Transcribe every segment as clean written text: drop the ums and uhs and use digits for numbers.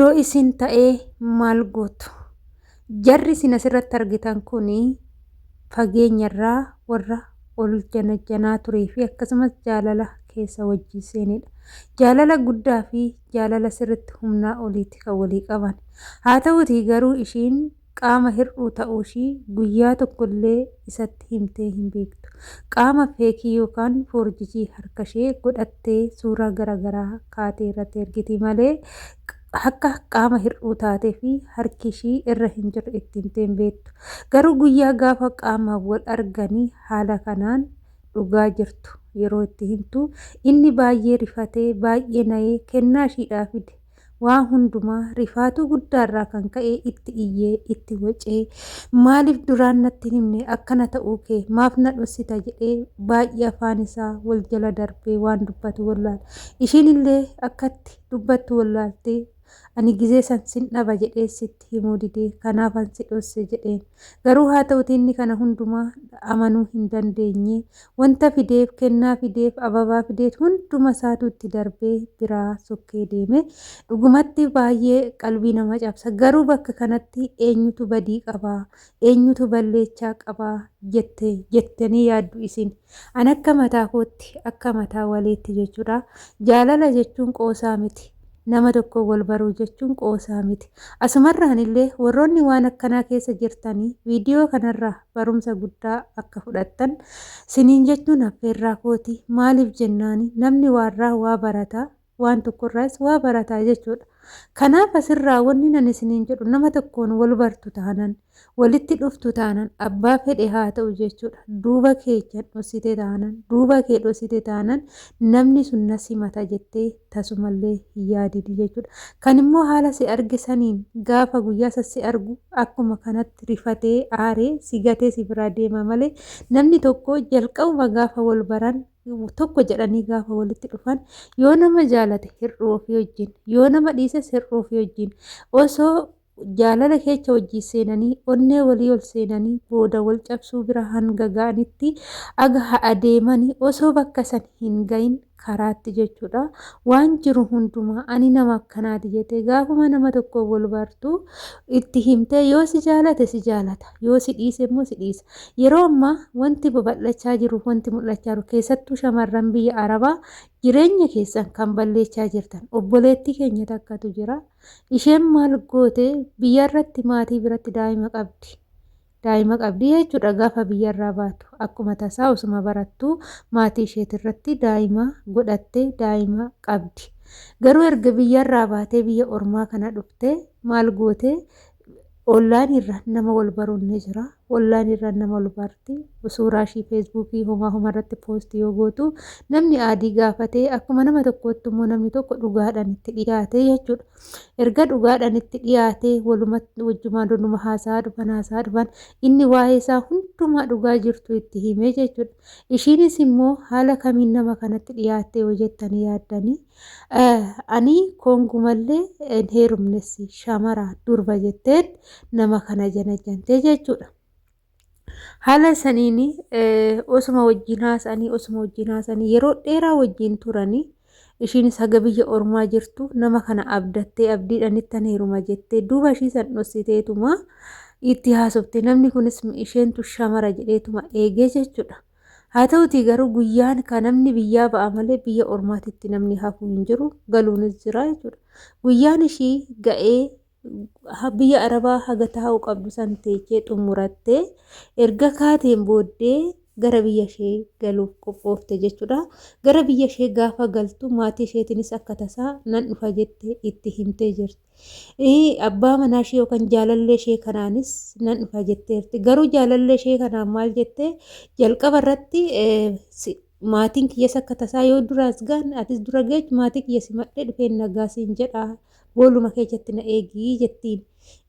Odoo isin ta'ee maal gootu? Jarri isin asirratti argitan kun fageenyarraa warra ol janajjanaa turee fi akkasumas jaalala keessa wajjin seenedha. Jaalala guddaa fi jaalala sirritti humnaa oliiti kan walii qaban. Haa ta'uutii garuu ishiin Qaama hir'uu ta'uushii guyyaa tokkollee isatti himtee hin beektu. Qaama feekii yookaan foorjijii harkashee godhattee suuraa gara garaa kaatee irratti ergiti malee akka qaama hir'uu taatee fi harki ishii irra hin jirre itti himtee hin beektu. Garuu guyyaa gaafa qaamaan wal arganii haala kanaan dhugaa jirtu yeroo itti himtu inni baay'ee rifatee baay'ee na'ee kennaa ishiidhaa fide. Waa hundumaa rifaatuu guddaarraa kan ka'e itti iyyee, itti wacee, maaliif duraan natti hin himne akkana ta'uu kee, maaf na dhossita jedhee baay'ee afaan isaa wal jala darbee waan dubbatu wallaale. Ishiin illee akkatti dubbattu wallaaltee ani gizee san sin dhaba jedhee sitti himuu didee kanaafan si dhosse jedheen. Garuu haa ta'utii inni kana hundumaa amanuu hin dandeenye. Wanta fideef, kennaa fideef, ababaa fideet hunduma isaatu itti darbee biraa sokkee deeme. Dhugumatti baay'ee qalbii nama cabsa. Garuu bakka kanatti eenyutu badii qaba? Eenyutu balleechaa qaba? jette jettanii yaaddu isin. An akka mataa kootti, akka mataa waliitti jechuudha. Jaalala jechuun qoosaa miti. Nama tokkoon wal baruu jechuun qoosaa miti. Asumarraan illee warroonni waan akkanaa keessa jirtanii viidiyoo kanarraa barumsa guddaa akka fudhattan siniin jechuun affeerraa kooti. Maaliif jennaani namni waarraa waa barata, waan tokkorraas waa barata jechuudha. Kanaaf asirraa wanni ani isiniin jedhu nama tokkoon wal bartu taanan, walitti dhuftu taanan abbaa fedhe haa ta'u jechuudha. Duuba keechan dhossite taanan, duuba kee dhossite taanan namni sun na simata jettee tasumallee hin yaadini jechuudha. Kan immoo haala si arge saniin gaafa guyyaa san si argu akkuma kanatti rifatee aaree si gatee si biraa deema malee namni tokko jalqabuma gaafa wal baran tokko jedhanii gaafa walitti dhufan yoo nama jaalate hir'uu ofii wajjin yoo nama dhiises hir'uu ofii wajjin osoo jaalala keecha wajjin seenanii onnee walii ol seenanii booda wal cabsuu bira hanga ga'anitti aga adeemanii osoo bakka san hin gahin karaatti jechuudha. Waan jiru hundumaa ani nama akkanaati jettee gaafuma nama tokko wal bartu itti himtee yoo si jaalate si jaalata yoo si dhiise immoo si dhiisa. Yeroo ammaa wanti babal'achaa jiru wanti mul'achaa jiru keessattuu shamarran biyya Arabaa jireenya keessan kan balleechaa jirtan obboleettii keenya takkatu jira. Isheen maal goote biyyarratti maatii biratti daa'ima qabdi. Daa'ima qabdi jechuudha gaafa biyyarraa baatu akkuma tasaa osuma barattuu maatii isheetirratti daa'ima godhattee daa'ima qabdi. Garuu erga biyyarraa baatee biyya ormaa kana dhuftee maal goote Online irra nama wal baruun ni jira. Online irra nama wal barti. Suuraa ishii feesbuukii homaa homa irratti poost yoo gootu namni aadii gaafatee akkuma nama tokkootti immoo namni tokko dhugaadhaan itti dhiyaate jechuudha. Erga dhugaadhaan itti dhiyaatee walumatti wajjumaan donuma haasa'aa dhufan haasa'aa dhufan inni waa'ee isaa hundumaa dhugaa jirtu itti himee jechuudha. Ishiinis immoo haala kamiin nama kanatti dhiyaatte yoo jettanii yaaddanii Ani kongumallee hin heerumnes shamara durba jetteen nama kana janajjante jechuudha. Haala saniin osuma wajjin haasa'anii osuma wajjin haasa'anii yeroo dheeraa wajjin turanii ishiinis haga biyya ormaa jirtu nama kana abdattee abdiidhaan ittan heeruma jettee duuba ishii san dhossiteetuma itti haasofte namni kunis isheentu shamara jedheetuma eegee jechuudha. Haa ta'utii garuu guyyaan ka namni biyyaa ba'a malee biyya ormaatitti namni hafu hin jiru galuunis jira jechuudha. Guyyaan ishii ga'ee biyya arabaa haga taa'uu qabdu san teechee xumurattee erga kaateen booddee gara biyya ishee galuuf qophoofte jechuudha. Gara biyya ishee gaafa galtu maatii isheetiinis akka tasaa nan dhufa jette itti himtee jirti. Abbaa manaa ishee yookaan jaalallee ishee kanaanis nan dhufa jetteerti. Garuu jaalallee ishee kanaan maal jettee jalqaba irratti maatiin kiyyas akka tasaa yoo duraas gaan atis dura geechu maatii kiyya simadhee dhufeen nagaa siin jedha booluma keessatti na eegii jettiin.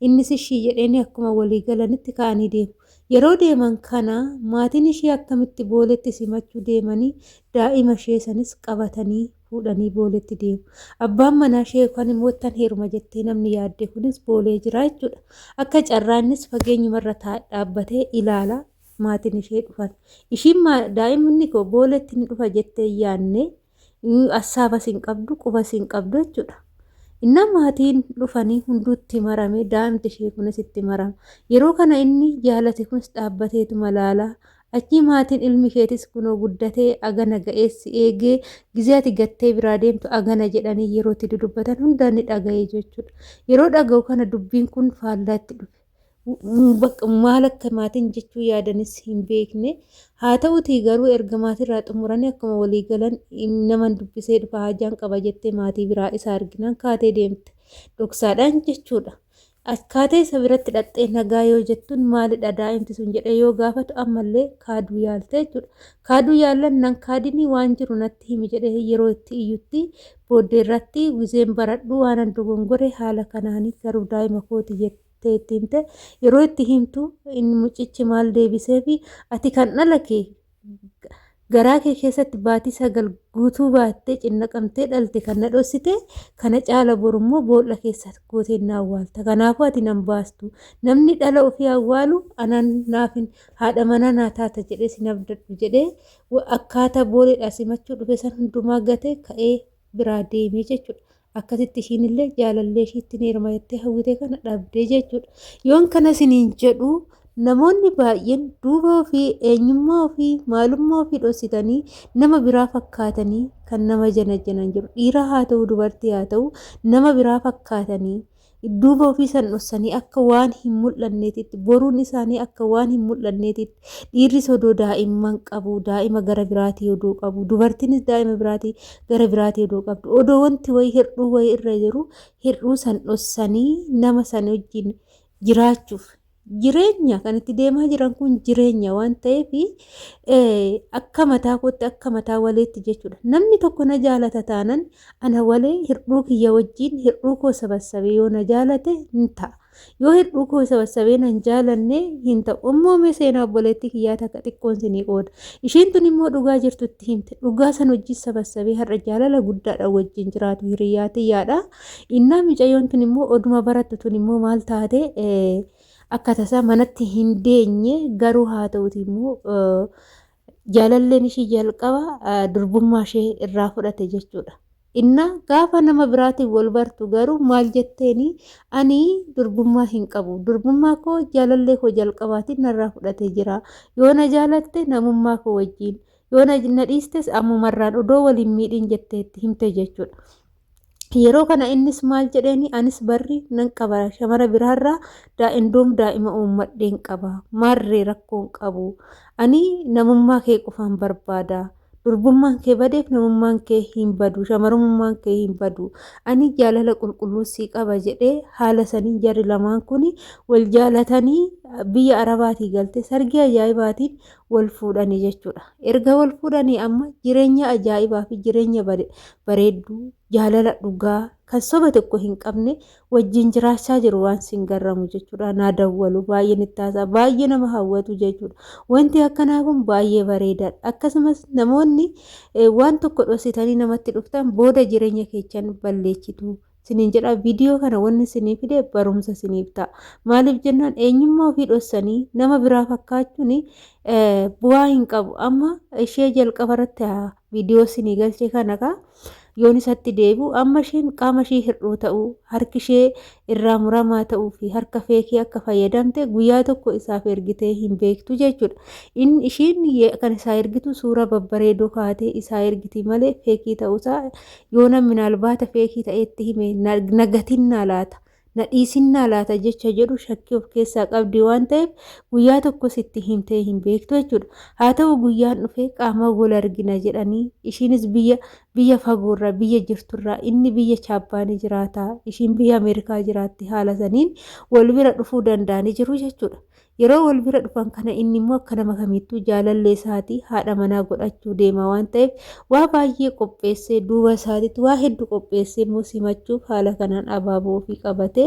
Innis ishii jedheeni akkuma walii galanitti ka'anii deemu. Yeroo deeman kana maatiin ishee akkamitti booletti simachuu deemanii daa'ima ishee sanis qabatanii fuudhanii booletti deemu. Abbaan manaa ishee yookaan immoo ittan heeruma jettee namni yaadde kunis boolee jira jechuudha. Akka carraa innis fageenyumarra dhaabbatee ilaala maatiin ishee dhufan. Ishiin daa'imni koo booletti ni dhufa jettee hin yaadne assaabas hin qabdu qubas hin qabdu jechuudha. Innaa maatiin dhufanii hunduu itti marame, daa'imti ishee kunis itti marama. Yeroo kana inni jaalate kunis dhaabbateetuma laala. Achii maatiin ilmi keetis kunoo guddatee agana ga'ee si eegee gizee ati gattee biraa deemtu agana jedhanii yeroo itti dudubbatan hundaa ni dhaga'e jechuudha. Yeroo dhaga'u kana dubbiin kun faallaatti dhufe. Bakka maal akka maatiin jechuu yaadanis hin beekne. Haa ta'utii garuu erga maatirraa xumuranii akkuma walii galan naman dubbisee dhufa haajaan qaba jettee maatii biraa isa arginaan kaatee deemte. Dhoksaadhaan jechuudha. Kaatee isa biratti dhaqxee nagaa yoo jettuun maalidha daa'imti sun jedhee yoo gaafatu ammallee kaaduu yaalte jechuudha. Kaaduu yaallan nan kaadinii waan jiru natti himi jedhee yeroo itti iyyutti booddee irratti gizeen baradhu waanan dogongore haala kanaanii garuu daa'ima kooti jettee itti himte. Yeroo itti himtu inni mucichi maal deebiseefi ati kan dhala kee garaa kee keessatti baatii 9 guutuu baattee cinnaqamtee dhalte kan na dhossite kana caala borummoo boolla keessa gootee na awwaalta. Kanaafuu ati nan baastu. Namni dhala ofii awwaalu anaan naafin haadha manaa naa taata jedhee sin abdadhu jedhee akkaataa booleedhaa simachuu dhufe san hundumaa gate ka'ee biraa deemee jechuudha. Akkasitti ishiinillee jaalallee ishiitti ni heeruma jettee hawwite kana dhabdee jechuudha. Yoon kana isiniin jedhu namoonni baay'een duuba ofii, eenyummaa ofii, maalummaa ofii dhoksitanii nama biraa fakkaatanii kan nama janajjanan jiru. Dhiira haa ta'u dubartii haa ta'u nama biraa fakkaatanii duuba ofii san dhoksanii akka waan hin mul'anneetitti boruun isaanii akka waan hin mul'anneetitti dhiirris odoo daa'imman qabu daa'ima gara biraatii odoo qabu dubartiinis daa'ima biraatii gara biraatii odoo qabdu odoo wanti wayii hir'uu wayii irra jiru hir'uu san dhoksanii nama san wajjin jiraachuuf jireenya kan itti deemaa jiran kun jireenya waan ta'eef akka mataa kootti akka mataa waleetti jechuudha. Namni tokko na jaalata taanan ana walee hirdhuu kiyya wajjin hirdhuu koo sabassabee yoo na jaalate hin ta'a. Yoo hirdhuu koo sabassabee nan jaalanne hin ta'u. Immoo mee seenaa obboleettii kiyyaa takka xiqqoon sinii qooda. Isheen tun immoo dhugaa jirtu itti himte. Dhugaa san wajjin sabassabee har'a jaalala guddaadhaan wajjin jiraatu hiriyaa tiyyaadha. Innaa micayyoon tun immoo oduma barattu tun immoo maal taate akka tasaa manatti hin deenye garuu haa ta'uti immoo jaalalleen ishii jalqaba durbummaa ishee irraa fudhate jechuudha. Innaa gaafa nama biraatiin wal bartu garuu maal jetteeni ani durbummaa hin qabu durbummaa koo jaalallee koo jalqabaatiin narraa fudhatee jira yoo na jaalatte namummaa koo wajjin yoo na dhiistes ammumarraan odoo wal hin miidhin jetteetti himte jechuudha. Yeroo kana innis maal jedheeni anis barri nan qaba shamara biraarraa daa'indoom daa'ima uummadheen qaba maarree rakkoon qabu ani namummaa kee qofaan barbaada durbummaan kee badeef namummaan kee hin badu shamarummaan kee hin badu ani jaalala qulqulluu sii qaba jedhee haala saniin jarri lamaan kun wal jaalatanii biyya arabaatii galte sargii ajaa'ibaatiin wal fuudhanii jechuudha. Erga wal fuudhanii amma jireenya ajaa'ibaa fi jireenya bareedduu jaalala dhugaa kan soba tokko hin qabne wajjin jiraachaa jiru waan sin garramu jechuudha. Naa dawwalu baay'een itti haasa'a baay'ee nama hawwatu jechuudha. Wanti akkanaa kun baay'ee bareedaadha. Akkasumas namoonni waan tokko dhoksitanii namatti dhuftan booda jireenya keessan balleessitu. Siniin jedha viidiyoo kana wanni sinii fide barumsa siniif ta'a. Maaliif jennaan eenyummaa ofii dhossanii nama biraa fakkaachuun bu'aa hin qabu. Amma ishee jalqaba irratti viidiyoo sinii galche kana kaa yoon isatti deebi'u amma isheen qaama ishee hir'uu ta'uu harki ishee irraa muramaa ta'uu fi harka feekii akka fayyadamte guyyaa tokko isaaf ergitee hin beektu jechuudha. Inni ishiin kan isaa ergitu suuraa babbareedoo kaatee isaa ergiti malee feekii ta'uusaa Yoona minaalbaata feekii ta'ee itti hime na gatinnaa laata, na dhiisinnaa laata jecha jedhu shakkii of keessaa qabdi waan ta'eef guyyaa tokkos itti himtee hin beektu jechuudha. Haa ta'u guyyaan dhufee qaamaan wal argina jedhanii ishiinis biyya biyya fagoorraa biyya jirturraa inni biyya Chaappaanii jiraata ishiin biyya Ameerikaa jiraatti haala saniin wal bira dhufuu danda'anii jiru jechuudha. Yeroo wal bira dhufan kana inni immoo akka nama kamiittuu jaalallee isaatii haadha manaa godhachuu deema waan ta'eef waa baay'ee qopheessee duuba isaatiitti waa hedduu qopheessee immoo simachuuf haala kanaan abaaboo ofii qabatee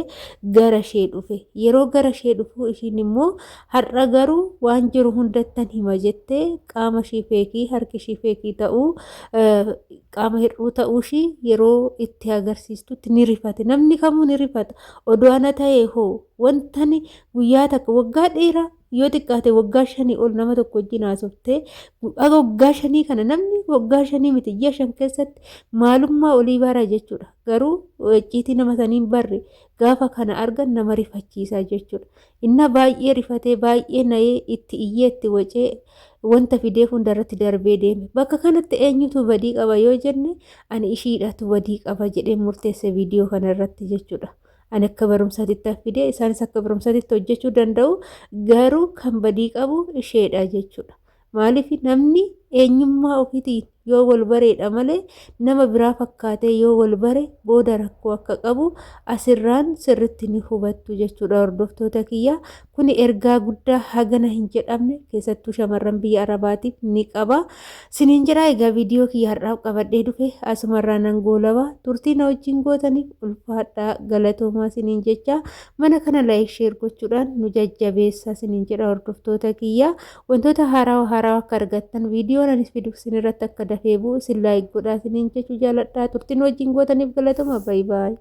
gara ishee dhufe. Yeroo gara ishee dhufu ishiin immoo har'a garuu waan jiru hundattan hima jettee qaama ishii feekii harki ishii feekii ta'uu qaama hir'uu ta'uu ishii yeroo itti agarsiistutti ni rifate. Namni kamuu ni rifata. Odoo ana ta'ee hoo wantani guyyaa takka waggaa dheeraa Yoo xiqqaate waggaa 5 ol nama tokko wajjin haasoftee haga waggaa 5 kana namni waggaa 5 miti ji'a 5 keessatti maalummaa olii bara jechuudha. Garuu icciitii nama sanii hin barre gaafa kana argan nama rifachiisaa jechuudha. Inna baay'ee rifatee baay'ee na'ee itti iyyee itti wacee wanta fideef hunda irratti darbee deeme. Bakka kanatti eenyutu badii qaba yoo jenne ani ishiidhatu badii qaba jedhee murteesse viidiyoo kana irratti jechuudha. Ani akka barumsaatitti fide isaanis akka barumsaatitti hojjechuu danda'u garuu kan badii qabu isheedha jechuudha. Maaliif namni eenyummaa ofiitiin yoo wal bareedha malee nama biraa fakkaatee yoo wal bare booda rakkoo akka qabu asirraan sirritti ni hubattu jechuudha hordoftoota kiyya. Kuni ergaa guddaa hagana hin jedhamne keessattuu shamarran biyya Arabaatiif ni qaba. Siniin jedhaa egaa viidiyoo kiyya har'aaf qabadhee dhufe asumarraa nan goolaba. Turtii na wajjin gootaniif ulfaadhaa galatoomaa siniin jecha mana kana like share gochuudhaan nu jajjabeessaa siniin jedha hordoftoota kiyya. Wantoota haarawa haarawa akka argattan viidiyoon anis fidu isin irratti akka dafee bu'u isin like godhaa isiniin jechuu jaaladha. Turtiin wajjin gootaniif galatoma. Bay baay.